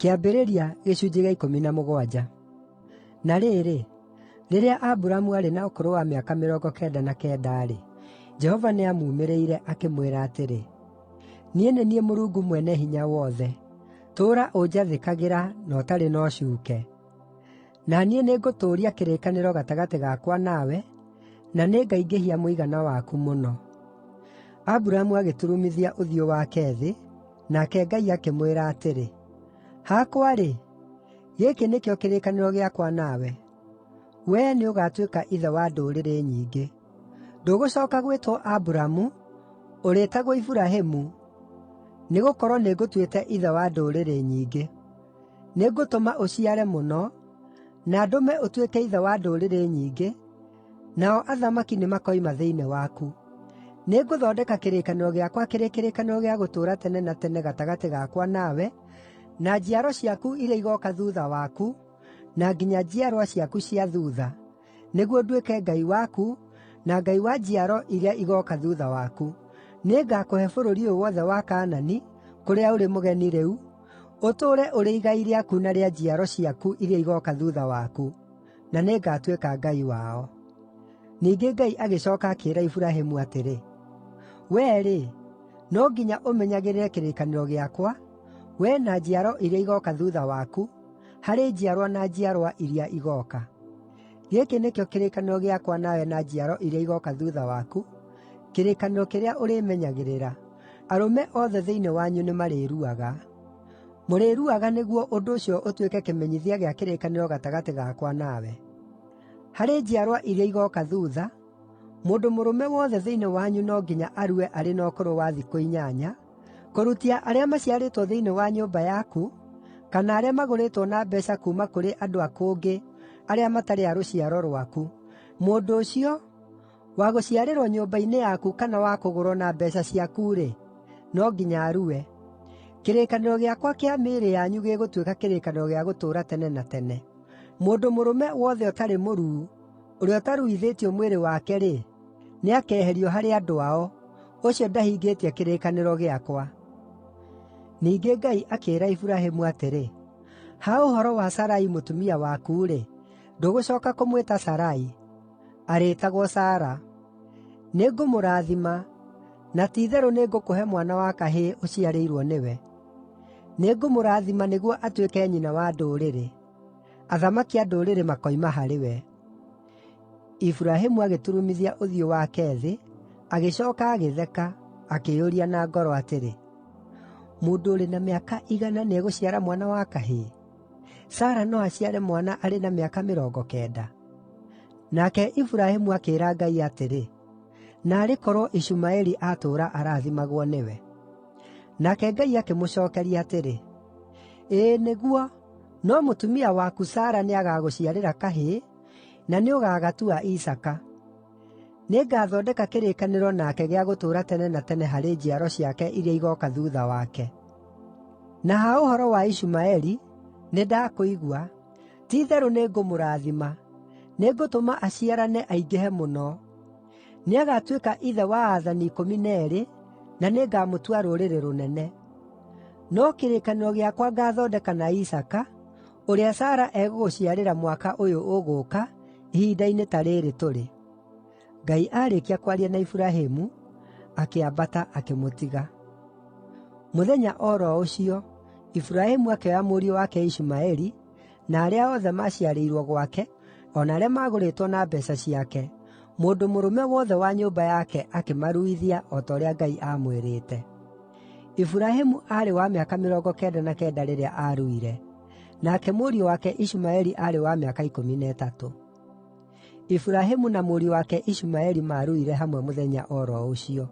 Kĩambĩrĩria gĩcunjĩ gĩa 17. Na rĩrĩ, rĩrĩa Aburamu aarĩ na ũkũrũ wa mĩaka 99-rĩ, Jehova nĩamuumĩrĩire, akĩmwĩra atĩrĩ, “Niĩ nĩ niĩ Mũrungu Mwene-Hinya-Wothe; tũũra ũnjathĩkagĩra, na ũtarĩ na ũcuuke. Na niĩ nĩngũtũũria kĩrĩkanĩro gatagatĩ gakwa nawe, na nĩngaingĩhia mũigana waku mũno.” Aburamu agĩturumithia ũthiũ wake thĩ, nake Ngai akĩmwĩra atĩrĩ, “Hakwa-rĩ, gĩkĩ nĩkĩo kĩrĩkanĩro gĩakwa nawe: Wee nĩũgatuĩka ithe wa ndũrĩrĩ nyingĩ. Ndũgũcooka gwĩtwo Aburamu, ũrĩĩtagwo Iburahĩmu, nĩgũkorwo nĩngũtuĩte ithe wa ndũrĩrĩ nyingĩ. Nĩngũtũma ũciare mũno, na ndũme ũtuĩke ithe wa ndũrĩrĩ nyingĩ, nao athamaki nĩmakoima thĩinĩ waku. Nĩngũthondeka kĩrĩkanĩro gĩakwa kĩrĩ kĩrĩkanĩro gĩa gũtũũra tene na tene gatagatĩ gakwa nawe, na njiaro ciaku iria igooka thuutha waku, na nginya njiarwa ciaku cia thuutha, nĩguo nduĩke Ngai waku na Ngai wa njiaro iria igooka thuutha waku. Nĩngakũhe bũrũri ũyũ wothe wa Kaanani, kũrĩa ũrĩ mũgeni rĩu, ũtũũre ũrĩ igai rĩaku na rĩa njiaro ciaku iria igooka thuutha waku, na nĩngatuĩka Ngai wao.” Ningĩ Ngai agĩcooka akĩĩra Iburahĩmu atĩrĩ, “Wee-rĩ, no nginya ũmenyagĩrĩre kĩrĩkanĩro gĩakwa, wee na njiaro iria igooka thuutha waku, harĩ njiarwa na njiarwa iria igooka. Gĩkĩ nĩkĩo kĩrĩkanĩro gĩakwa nawe na njiaro iria igooka thuutha waku, kĩrĩkanĩro kĩrĩa ũrĩmenyagĩrĩra: Arũme othe thĩinĩ wanyu nĩmarĩruaga. Mũrĩruaga nĩguo ũndũ ũcio ũtuĩke kĩmenyithia gĩa kĩrĩkanĩro gatagatĩ gakwa nawe. Harĩ njiarwa iria igooka thuutha, mũndũ mũrũme wothe thĩinĩ wanyu no nginya arue arĩ na ũkũrũ wa thikũ inyanya, kũrutia arĩa maciarĩtwo thĩinĩ wa nyũmba yaku, kana arĩa magũrĩtwo na mbeeca kuuma kũrĩ andũ a kũngĩ arĩa matarĩ a rũciaro rwaku. Mũndũ ũcio, wa gũciarĩrwo nyũmba-inĩ yaku kana wa kũgũrwo na mbeeca ciaku-rĩ, no nginya arue. Kĩrĩkanĩro gĩakwa kĩa mĩĩrĩ yanyu gĩgũtuĩka kĩrĩkanĩro gĩa gũtũũra tene na tene. Mũndũ mũrũme wothe ũtarĩ mũruu, ũrĩa ũtaruithĩtio mwĩrĩ wake-rĩ, nĩakeherio harĩ andũ ao; ũcio ndahingĩtie kĩrĩkanĩro gĩakwa.” Ningĩ Ngai akĩĩra Iburahĩmu atĩrĩ, “Ha ũhoro wa Sarai mũtumia waku-rĩ, ndũgũcooka kũmwĩta Sarai; arĩĩtagwo Sara. Nĩngũmũrathima, na ti-itherũ nĩngũkũhe mwana wa kahĩĩ ũciarĩirwo nĩwe. Nĩngũmũrathima nĩguo atuĩke nyina wa ndũrĩrĩ. Athamaki a ndũrĩrĩ makoima harĩ we.” Iburahĩmu agĩturumithia ũthiũ wake thĩ, agĩcooka agĩtheka, akĩĩyũria na ngoro atĩrĩ, “Mũndũ ũrĩ na mĩaka 100 nĩegũciara mwana wa kahĩĩ? Sara no aciare mwana arĩ na mĩaka 90?” Nake Iburahĩmu akĩĩra Ngai atĩrĩ, “Naarĩ korwo Ishumaeli aatũũra arathimagwo nĩwe!” Nake Ngai akĩmũcookeria atĩrĩ, “Ĩĩ nĩguo, no mũtumia waku Sara nĩagagũciarĩra kahĩĩ, na nĩũgagatua Isaaka. Nĩngathondeka kĩrĩkanĩro nake gĩa gũtũũra tene na tene harĩ njiaro ciake iria igooka thuutha wake. Na ha ũhoro wa Ishumaeli, nĩndakũigua; ti-itherũ nĩngũmũrathima. Nĩngũtũma aciarane aingĩhe mũno. Nĩagatuĩka ithe wa aathani 12, na nĩngamũtua rũrĩrĩ rũnene. No kĩrĩkanĩro gĩakwa ngaathondeka na Isaaka, ũrĩa Sara egũgũciarĩra mwaka ũyũ ũgũũka, ihinda-inĩ ta rĩĩrĩ tũrĩ.” Ngai aarĩkia kwaria na Iburahĩmu, akĩambata akĩmũtiga. Mũthenya o ro ũcio, Iburahĩmu akĩoya mũriũ wake Ishumaeli, na arĩa othe maaciarĩirwo gwake, o na arĩa maagũrĩtwo na mbeeca ciake, mũndũ mũrũme wothe wa nyũmba yake akĩmaruithia o ta ũrĩa Ngai aamwĩrĩte. Iburahĩmu aarĩ wa mĩaka 99 rĩrĩa aaruire, nake mũriũ wake Ishumaeli aarĩ wa mĩaka 13. Iburahĩmu na mũriũ wake Ishumaeli maaruire hamwe mũthenya o ro ũcio.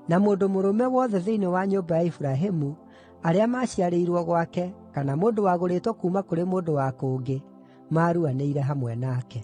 Na mũndũ mũrũme wothe thĩinĩ wa nyũmba ya Iburahĩmu, arĩa maaciarĩirwo gwake, kana mũndũ wagũrĩtwo kuuma kũrĩ mũndũ wa kũngĩ, maaruanĩire hamwe nake.